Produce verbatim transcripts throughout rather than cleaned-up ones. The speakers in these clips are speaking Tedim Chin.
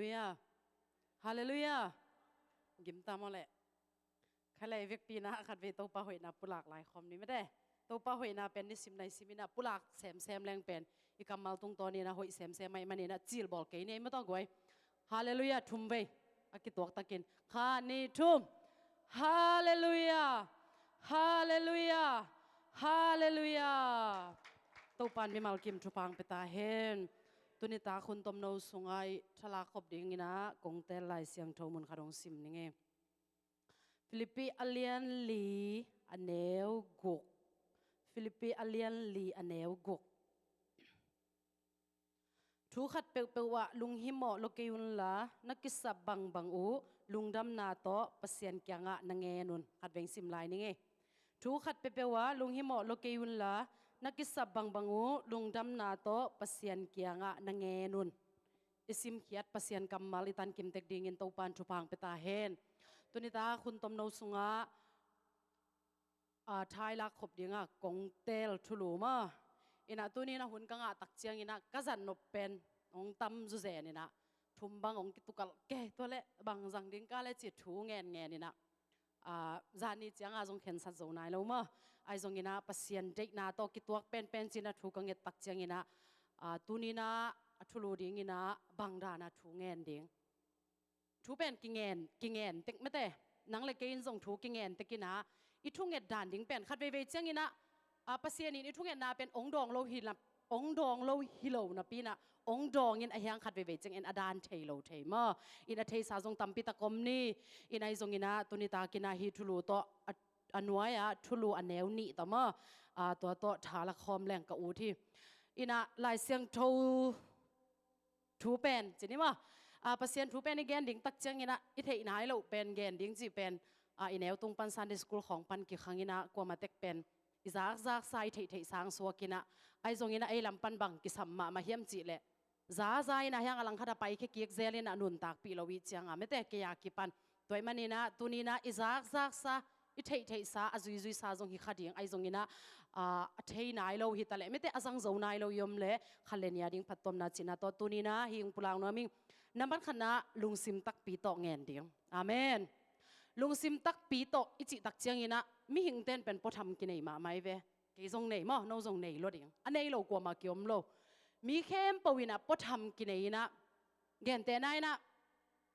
Halleluiah. Halleluiah. Gimta maw leh. Khailei vekpi-in ah khatvei Topa hoihna pulak lai khawm ni mate. Topa hoihna pen nisim naisim in ah pulak semsem leng pen i kammal tungtawn in ah hoih semsem ahih manin ah cilbawl kei ni ei maw tawh guai. Halleluiah, thum vei. A kituak takin. Khat, nih, thum. Halleluiah. Halleluiah. Halleluiah. Topa'n mimal kim thupha hong pia ta hen. Tuni tak hun tomno sungah i thalak khop dingin ah kong teel Lai Siangtho mun khat hong sim ning ei. Filippi a lian li a neu guk. Filippi a lian li a neu guk. Thu khat peuhpeuh ah lunghimawh lo kei unla, na kisap bangbang uh lungdamna tawh Pasian kiangah na ngen un. Khatvei sim lai ning ei. Thu khat peuhpeuh ah lunghimawh lo kei unla, na kisap bangbang uh lungdamna tawh Pasian kiangah na ngen un. I simkhiat Pasian kammal i tan kim tek dingin Topa'n thupha hong pia ta hen. Tuni tak hun tomno sungah, a, thalak khop dingah kong teel thulu maw. In ah tuni in ah hun ka ngah tak ciangin ah ka zat nop pen hong tam zuzen in ah thum bang hong kitukalh kei, tua leh bang zang ding ka leh ci thu ngenngen in ah, a, zani ciangah zong khensat zo nai lo maw. Ahi zongin ah Pasian deihna tawh kituak penpen ci-in ah thu ka nget tak ciangin ah, a, tuni in ah a thulu dingin ah bang dan ah thu ngen ding. Thu pen kingen, kingen tek mate. Nang le kei in zong thu kingen tek in ah i thunget dan ding pen khat veivei ciangin ah, a, Pasian in i thungetna pen hong dawng lo hi la, hong dawng lo hi lo napi in ah hong dawng in, a hiang khat veivei ciangin a dan thei lo thei maw. In a theisa zong tampi tak om ni. In ahi zongin ah tuni tak in ah hih thulu tawh a, a nuai-ah thulu a neu nih tawh maw, a, tua tawh thalak khawm leng ka ut hi. In ah Lai Siangtho thu pen ci ni maw. A, Pasian thu pen i gen ding tak ciangin ah i theih nai loh pen gen ding cih pen, a, i neu tung pan Sunday school khawng pan kikhang in ah kuamah tek pen i zakzaksa i theihtheihsa hong suak in ah. Ahi zongin ah ei lam pan bang kisam mahmah hiam cih leh, zaza in ah hiang a langkhat a paikhia kik zel in ah nuntakpih lo i hih ciangah mate, kei a kipan. Tua ahih manin ah tuni in ah i zakzaksa, i theihtheihsa, a zuizuisa zong hi kha ding. Ahi zongin ah, a, a thei nai lo hi ta leh mate, a zang zo nai lo i om leh khat le nih a ding phattuamna cihna tawh tuni in ah hih hong pulak nuam ing. Nambat khatna, lungsim takpi tawh ngen ding. Amen. Lungsim takpi tawh i cih tak ciangin ah mihingte'n pen puatham kinei mahmah hi ve. Kei zong nei maw, no zong nei lua ding. A nei lo kuamah ki-om lo. Mi khempeuh in ah puatham kinei in ah, gentehna in ah,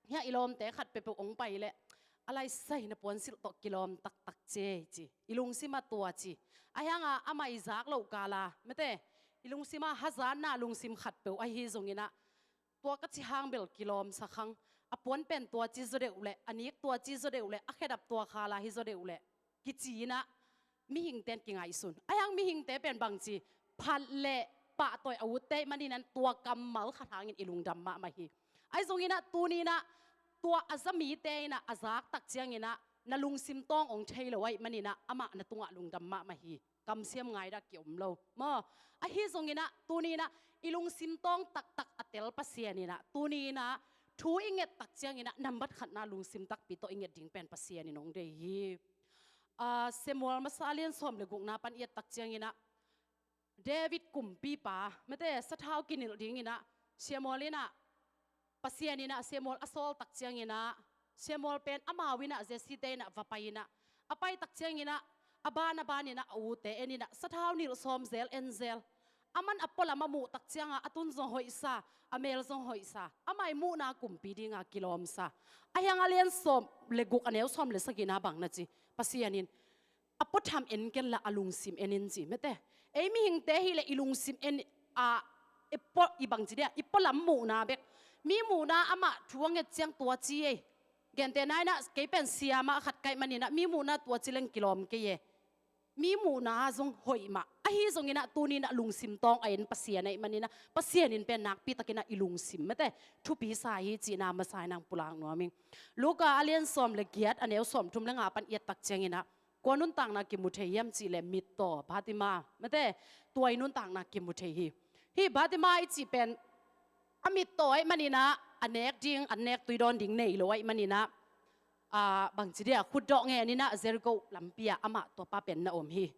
hiah i lawmte khat peuhpeuh hong pai leh a laisai na puansilh tawh kilawm taktak ci ei ci. I lungsim ah tua ci. A hiang ah amah i zak loh kal a mate, i lungsim ah hazatna lungsim khatpeuh ahi zongin ah, tua ka cih hang bel kilawmsa khang. A puan pen tua ci zaw deuh leh, a nik tua ci zaw deuh leh, a khedap tua kal a hi zaw deuh leh kici in ah mihingte'n kingaihsun. A hiang mihingte pen bangci, phat le pahtawi a utte ahih manin ah tua kammal khat hangin i lungdam mahmah hi. Ahi zongin ah tuni in ah tua a za mite in ah a zak tak ciangin ah na lungsim tawng hong thei lo ahih manin ah amah na tungah lungdam mahmah hi. Kamsiam ngai dah ki-om lo maw. Ahi zongin ah tuni in ah i lungsim tawng taktak a tel Pasian in ah tuni in ah thu i nget tak ciangin ah nambat khatna lungsim takpi tawh i nget ding pen Pasian in hong deih hi. A, Samuel masa a lian sawm le gukna pan i et tak ciangin ah David kumpipa mate, sathau kinilh dingin ah Samuel in ah, Pasian in ah Samuel a sawl tak ciangin ah, Samuel pen amau in ah Jesse-te in ah va pai in ah, a pai tak ciangin ah a ban a ban in ah a ute en in ah sathau nilh sawm zel en zel. Aman a pualam a muh tak ciangah a tun zong hoihsa, a mel zong hoihsa. Amah i muhna kumpi dingah kilawmsa. A hiang a lian sawm le guk a neu sawm le sagihna bang na ci, Pasian in a puatham en kenla a lungsim en in ci mate. Ei mihingte hileh i lungsim en a, i pua, i bangci dia, i pualam muhna bek. Mi muhna amah thu a nget ciang tua ci ei. Gentehna in ah kei pen siamah khat ka hih manin ah mi muhna tua ci leng kilawm kei e. Mi muhna zong hoih mah. Ahi zongin ah tuni in ah lungsim tawng a en Pasian ahih manin ah Pasian in pen nakpi takin ah i lungsim mate thupi sa hi cihna masa in ah hong pulak nuam ing. Luka a lian sawm le giat a neu sawm thum le nga pan i et tak ciangin ah kua nuntakna kimu thei hiam cih leh mittaw Bartima mate, tua i nuntakna kimu thei hi. Hih Bartima i cih pen a mittaw ahih manin ah a nek ding, an nek tui dawn ding nei lo ahih manin ah, a, bangci dia, khutdawh ngen in ah Jericho lampi ah amah tuapa pen na om hi.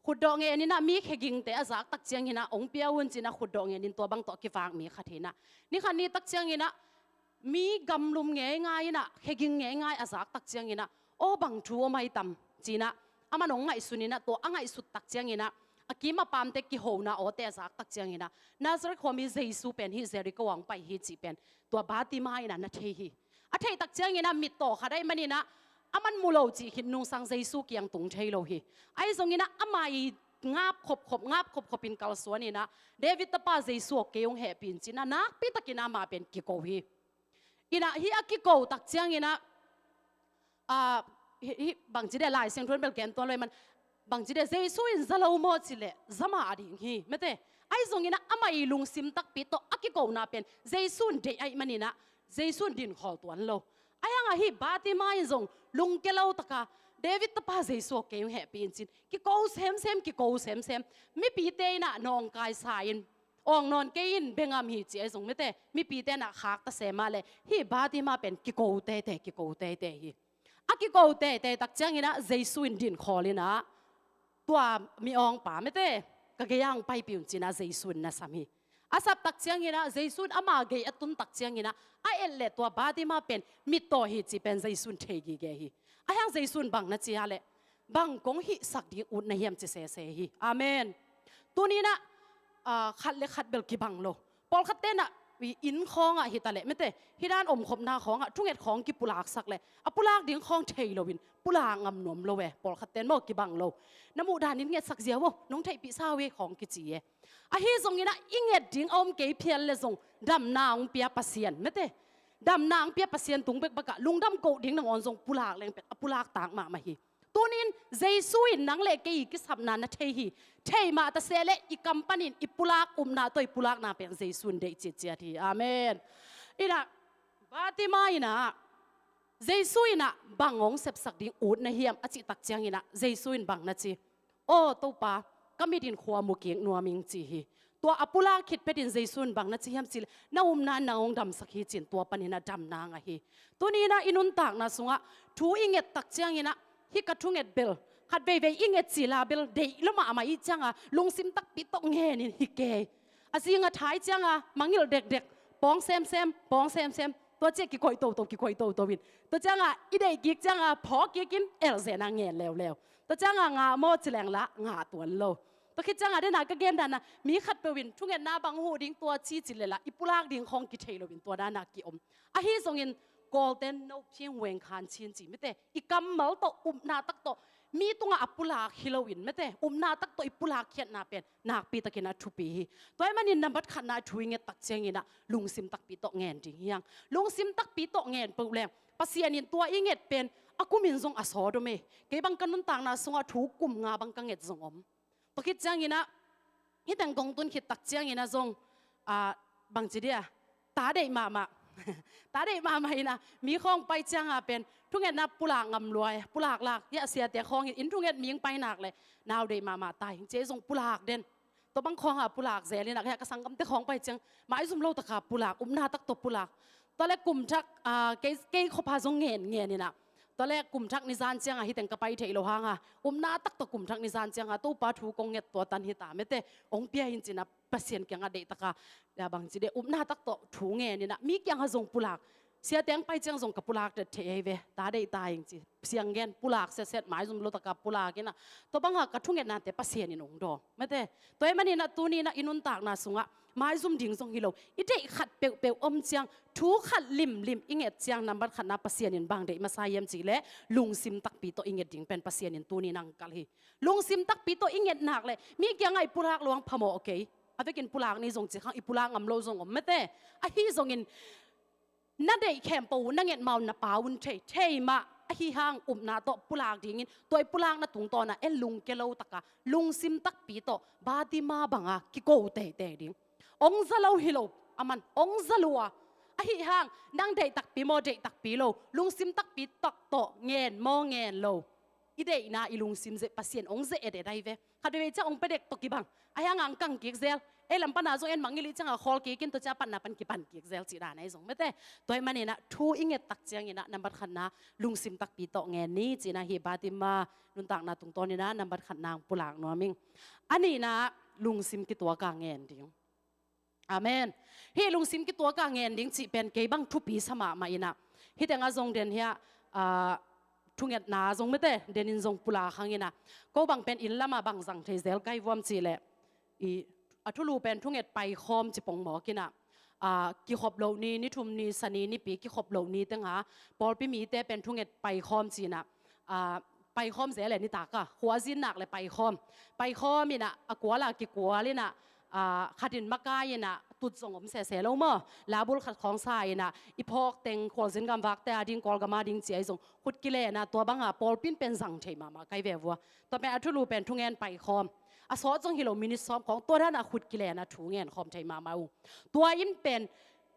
Khutdawh ngen in ah mi khegingte a zak tak ciangin ah hong pia un ci-in ah khutdawh ngen in tua bang tawh a kivak mi khat hi in ah, ni khat ni tak ciangin ah Mi gamlum ngeingai inah, kheging ngeingai a zak tak cianginah, aw bang thu om ai tam cinah, aman hong ngaihsun inah, tua a ngaihsut tak cianginah, a kim a pamte kihona awte a zak tak cianginah, Nazareth khuami Jesu pen hih Jericho ah hong pai hi cih pen tua Bartima inah na thei hi. A theih tak cianginah mittaw khat ai maninah, aman mu lo cih khit nungsang Jesu kiang tung thei lo hi. Ahi zonginah ama i ngap khopkhop, ngap khopkhop in kalsuan inah, David tapa Jesu aw, kei hong hehpih in cinah, nakpi takin ama pen kiko hi. Inah hih a kiko tak cianginah, ah, hih, hih bangci deh, Lai Siangtho in bel gen tuan lo i man, bangci deh, Jesu in za lo maw cileh, za mah ding hi, mete. Ahi zonginah ama i lungsim takpi tawh a kikona pen Jesu in deih ai maninah, Jesu in dinkhawl tuan lo. Ahi hangah hih Bartima in zong lungke lo taka, David tapa Jesu aw, kei hong hehpih in cin, kiko semsem, kiko semsem. Mipite inah nawngkaisa in, awng nawn kei in bengam hi ci ahi zong, mete, mipite inah khakta sem a leh, hih Bartima pen kiko teitei, kiko teitei hi. A kiko teitei tak cianginah Jesu in dinkhawl inah, tua mi awngpa, mete, ka gei ah hong paipih un cinah Jesu in na sam hi. A sap tak cianginah, Jesu in ama gei a tun tak cianginah, a et leh tua Bartima pen mittaw hi cih pen Jesu in thei gige hi. Ahi hang Jesu in bang na ci a leh, bang kong hihsak ding ut na hiam ci sese hi. Amen. Tuninah, ah, khat le khat bel kibang lo. Pawlkhat tenah, i inn khawngah hi taleh, mete, hih dan omkhopna khawngah thunget khawng kipulaksak leh, a pulak ding khawng thei loin pulak ngam nuam lo e. Pawlkhat ten maw, kibang lo. Na muh danin ngetsak ziau aw, nong theihpih sa uh e khawng kici e. Ahi zonginah i nget ding a om kei phial le zong, damna hong pia Pasian, mete, damna hong pia Pasian tung bekbekah lungdam koh ding nangawn zong pulak leng pen a pulak tak mahmah hi. Tunin Jesu in nang le kei i kisapna na thei hi. Thei mah ta se leh i kam panin i pulak upna tawh i pulakna pen Jesu in deih citciat hi. Amen. Inah Bartima inah, Jesu inah bang hong sepsak ding ut na hiam a cih tak cianginah Jesu in bang na ci? Aw Topa, ka mit in khua mu kik nuam ing ci hi. Tua a pulak khit phetin Jesu in bang na ci hiam cih leh, na upna in nang hong damsak hi cin, tua paninah damna ngah hi. Tuninah i nuntakna sungah thu i nget tak cianginah, hih ka thunget bel, khat veivei i nget cila bel deih lua mahmah i cianga lungsim takpi tawh ngenin hi kei. A zing a thai cianga mangngilh dekdek, pawng semsem, pawng semsem. Tua ciah kikoih toto, kikoih toto in, tua cianga i deih kik cianga phawk kikin elzena ngen leuleu. Tua cianga ngah maw ci leng lah ngah tuan lo. Tua khit cianga dena ka gen dana, mi khatpeuh in thungetna bang huh ding tua ci ci leh lah i pulak ding khawng kithei loin tua dana kiom. Ahi zongin Kawlten no phing weng khan chin ci, mete, i kammal tawh upna tak tawh mi tungah a pulak hi loin, mete, upna tak tawh i pulak khiatna pen nakpi takin a thupi hi. Tua ahih manin nambat khatna thu i nget tak cianginah lungsim takpi tawh ngen ding hi hang. Lungsim takpi tawh ngen peuh leng Pasian in tua i nget pen a kumin zong a sawt om e. Kei bang ka nuntakna sungah thu kum nga bang ka nget zong om. Tua khit cianginah hih teng kong tun khit tak cianginah zong, ah, bangci dia, ta deih mahmah. Ta deih mahmah inah mi khawng pai cianga pen thungetna pulak ngam lua e, pulak lak, hiah siate khawng in thunget ming pai nak leh nau deih mahmah ta hing ci e, zong pulak den. Tua bang khawngah pulak zel inah, hiah ka sanggamte khawng pai ciang maizum lo taka pulak, upna tak tawh pulak. Tua leh kum thak, ah, kei, kei khuapha zong ngen ngen inah, tua leh kum thak ni zan cianga, hih teng ka pai theih loh hanga upna tak tawh kum thak ni zan cianga Topa thu kong nget tua tan hi ta, mete, hong pia in cinah Pasian kiangah deih taka, ya bangci deh, upna tak tawh thu ngen inah mi kiangah zong pulak. Siate hong pai ciang zong ka pulak det thei ahi ve, ta deih ta ing ci. Siang gen, pulak setset, maizum lo taka pulak inah, tua banga ka thungetnate Pasian in hong dawng, mete. Tua ahih maninah tuninah i nuntakna sungah maizum ding zong hi lo, i deih khat peuhpeuh om ciang, thu khat limlim i nget ciang, nambat khatna Pasian in bang deih masa hiam cih leh lungsim takpi tawh i nget ding pen Pasian in tuninah hong kalh hi. Lungsim takpi tawh i nget nak leh mi kiangah i pulak luang phamawh kei. A vekin pulak ni zong ci khang, i pulak ngam lo zong om, mete. Ahi zongin na deih khempeuh uh na nget ma un na Pa un thei, thei mah. Ahi hang upna tawh pulak dingin, tua i pulakna tungtawna en lungke lo taka lungsim takpi tawh Bartima banga kiko teitei ding. Hong za lo hi lo, aman hong za lua. Ahi hang nang deih takpi maw, deih takpi lo, lungsim takpi tak tawh ngen maw, ngen lo, i deihna, i lungsim zeh Pasian hong zeh etet ahi ve. Khat veivei ciang hong pia dek tawh kibang, ahi hanga hong kang kik zel. Ei lam pana zong en mangngilh i cianga khawl kikin tua cia panna pan kipan kik zel cih dan ahi zong, mete. Tua ahih maninah thu i nget tak cianginah nambat khatna lungsim takpi tawh ngen ni cinah hih Bartima nuntakna tungtawninah nambat khatna hong pulak nuam ing. A nihna, lungsim kituaka ngen ding. Amen. Hih lungsim kituak a ngen ding cih pen kei bang thupi sa mahmah inah, hih tengah zong den hiah, ah, thungetna zong mite denin zong pulak hang inah, ko bang pen inn lamah bang zang thei zel kai vuam cih leh, i, a thulu pen thunget paikhawm ci pongmawk inah, ah, kikhop loh ni, ni thum ni, sa ni, nipi kikhop loh ni tenga pawlpi mite pen thunget paikhawm ci inah, ah, paikhawm zel e, nitak a khuazin nak le paikhawm. Paikhawm inah a kual a kikual inah, ah, khatin makai inah tut zong om sese lo maw. Labul khat khawng sa inah i phawk teng khualzin gamvakte a ding, Kawlgam a ding ci ahi zong khut kilenah tua banga pawlpin pen zang thei mahmah kai ve vua. Tua pen a thulu pen thungen paikhawm. A sawt zong hi lo, minit sawm khawng tua danah khut kilenah thu ngen khawm thei mahmah uh. Tua in pen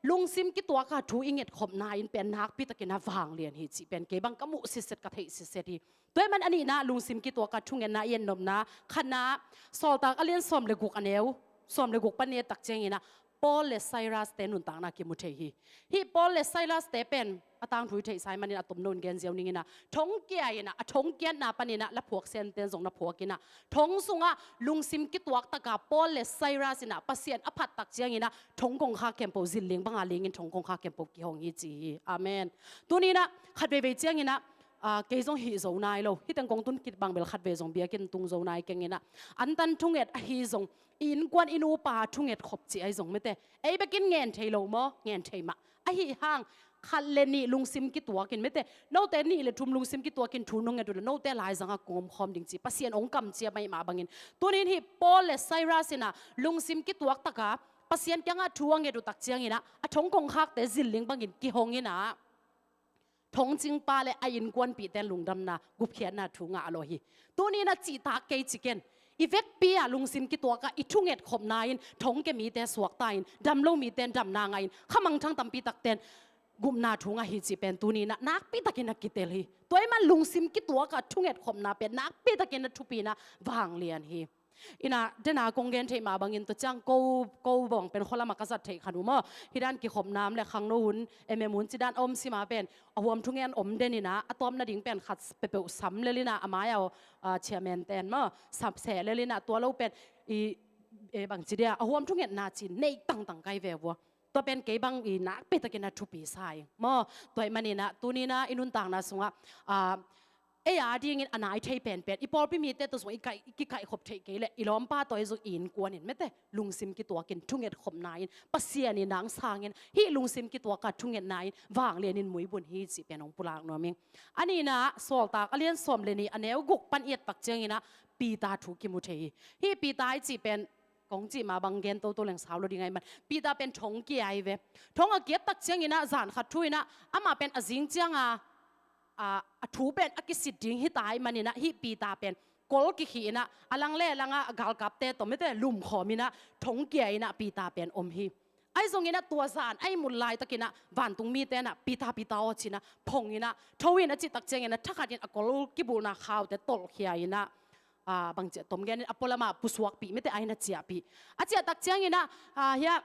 lungsim kituak a thu i ngetkhopna in pen nakpi takin a vanglian hi cih pen kei bang ka muh sitset, ka theih sitset hi. Tua ahih man a nihna lungsim kituak a thungetna i etnopna khatna, Sawltak a lian sawm le guk, a neu sawm le guk pan i et tak cianginah Paul le Silas te nuntakna kimu thei hi. Hih Paul le Silas te pen a tangthu i theihsa ahih manin a tomno in gen ziau ning inah, thong kia inah, a thong kiatna paninah laphuak senten zong na phuak inah, thong sungah lungsim kituak taka Paul le Silas inah Pasian a phat tak cianginah thong kongkhak khempeuh zin ling banga lingin thong kongkhak khempeuh kihong hi ci hi. Amen. Tuninah khat veivei cianginah, ah, kei zong hih zo nai lo, hih teng kong tun khit bang bel khat vei zong biakinn tung zo nai keng inah, antan thunget ahi zong, i innkuan i nupa thunget khop cih ahi zong mite, ei bekin ngen thei lo maw? Ngen thei mah. Ahi hang khat le nih lungsim kituakin mite, note nih le thum lungsim kituakin thu nong nget uh le note laizangah kong omkhawm ding ci Pasian hong kamciam ahih mah bangin, tunin hih Paul le Silas inah lungsim kituak taka Pasian kiangah thu a nget uh tak cianginah a thong kongkhakte zin ling bangin kihong inah thongcingpa le a innkuanpihte lungdamna, gupkhiatna thu ngah lo hi. Tuninah cihtak kei ci ken. I vekpi ah lungsim kituak ah i thungetkhopna in thongkia mite suakta in, damlo mite in damna ngah in, khamangthang tampi takte in gupna thu ngah hi cih pen tuninah nakpi takin a kitel hi. Tua ahih man lungsim kituak ah thungetkhopna pen nakpi takin a thupi inah vanglian hi. Inah, dena kong gen theih mah bangin tua ciang ko, ko bang pen khualamah ka zat theih khan uh maw. Hih dan kikhopna om le khangno hun, M M hun ci dan a om sima pen a huam thungen om den inah, a tawp nading pen khat peuhpeuh sam lel inah, a mai-ah, ah, chairman ten maw, sam seh lel inah, tua lo pen i, e, bangci dia, a huam thungetna cin neih tangtang kai ve vua. Tua pen kei bang i nakpi takin a thupi sa ing maw. Tua ahih maninah tuninah i nuntakna sungah, ah, ei a dingin a nai thei penpen, i pawlpi mite tawh zong i kaih, i kikaihkhop theih kei leh i lawmpa tawh i zong i innkuan in mite lungsim kituakin thungetkhopna in Pasian in nang sangin hih lungsim kituak ah thungetna in vanglian in muibun hi cih pen hong pulak nuam ing. A nihna Sawltak a lian sawm le nih, a neu guk pan i et tak cianginah Peter thu kimu thei hi. Hih Peter i cih pen kong cih mah bang gen toto leng sau lo ding ahih man Peter pen thong kia ahi ve. Thong a kiat tak cianginah zan khat thu inah amah pen a zing cianga, a, a thu pen a kisit ding hita ahih maninah hih Peter pen kol kikhih inah a lang le langah a galkapte tawh mite lumkhawm inah thong kia inah Peter pen om hi. Ahi zonginah tua zan a ihmut laitakinah vantung mite inah Peter, Peter aw cinah phong inah tho in a cih tak cianginah thakhatin a kol kibulna khaute tolhkhia inah, ah, bangci a tom genin a pualamah pusuakpih mite a inah ciahpih. A ciah tak cianginah, ah, hiah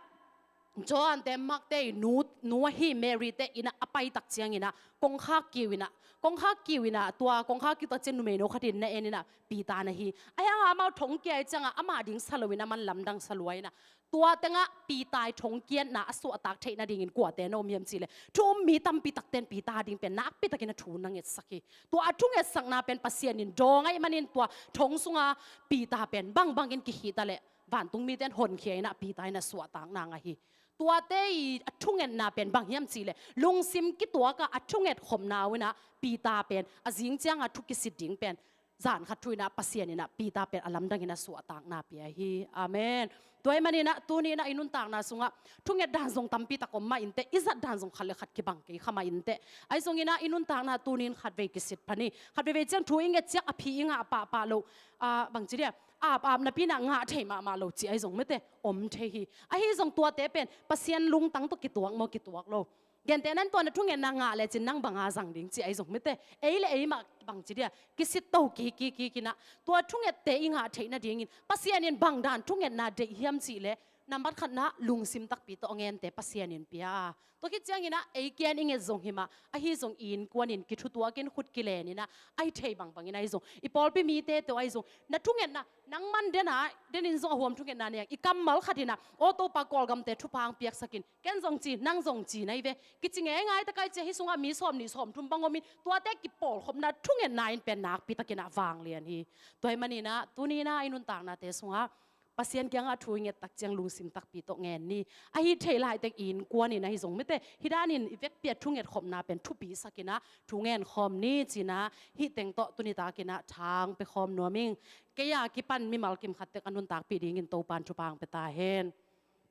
Johan te, Mark te i nu, nu ahi Mary te inah a pai tak cianginah kongkhak kiu inah, kongkhak kiu inah, tua kongkhak kiu tak ciang numeino khatin na en inah Peter na hi. Ahi hangah amau thong kia ahi ciangah amah ding sa loin a man lamdang sa lua inah tua tengah Peter i thong kiatna a suahtak theih nadingin kuate na om hiam cihleh thu um mi tampi takte in Peter ding pen nakpi takin a thu na ngetsak hi. Tua a thungetsakna pen Pasian in dawng ahih manin tua thong sunga Peter pen bangbangin kikhih ta leh vantung mite in honkhia inah Peter in a suahtakna ngah hi. Tuate i a thungetna pen bang hiam cihleh lungsim kituak ah a thungetkhopna uh inah Peter pen a zing cianga thu kisit ding pen zan khat thu inah Pasian inah Peter pen a lamdangin a suahtakna pia hi. Amen. Tua ahih maninah tuni inah i nuntakna sungah thunget dan zong tampi tak om mah inteh, i zat dan zong khat le khat kibang kei kha mah inteh. Ahi zonginah i nuntakna tuni in khatvei kisit pha ni. Khat veivei ciang thu i nget ciang a phi i ngah pahpah loh, ah, bangci dia, apap napi inah ngah thei mahmah lo cih ahi zong mite om thei hi. Ahi zong tuate pen Pasian lungtang tawh kituak maw, kituak lo? Gentehna in tua na thungetna ngah lecin nang banga zang ding cih ahi zong mite, ei le ei mah bangci dia kisit to kik kik kik inah tua thungette i ngah theih nadingin Pasian in bang dan thungetna deih hiam cihleh Nambat khatna, lungsim takpi tawh a ngente Pasian in pia a. Tua khit ciangin ah, ei kiang i nget zong hi mah, ahi zong i innkuan in kithutuakin khut kilenin ah, a hi thei bangbangin ahi zong. I pawlpi mite tawh ahi zong. Na thungetna, nangman den a, den in zong a huam thungetna nei ing. I kammal khat in ah, aw Topa Kawlgamte thupha hong piaksak in. Ken zong ci, nang zong ci na hi ve. Kici ngeingai tak a i ci a, hih sungah mi sawmnih sawmthum bang om in, tuate kipawlkhopna thungetna in pen nakpi takin ah vanglian hi. Tua ahih manin ah, tuni in ah i nuntaknate sungah Pasian kiangah thu i nget tak ciang lungsim takpi tawh ngen ni. Ahi thei laitak i innkuan in ahi zong, mite, hih danin i vekpi a thungetkhopna pen thupisakin ah thu ngen khawm ni ci-in ah, hih teng tawh tuni takin ah tha hong pia khawm nuam ing. Kei a kipan mimal kim khat tek a nuntakpih dingin Topa'n thupha hong pia ta hen.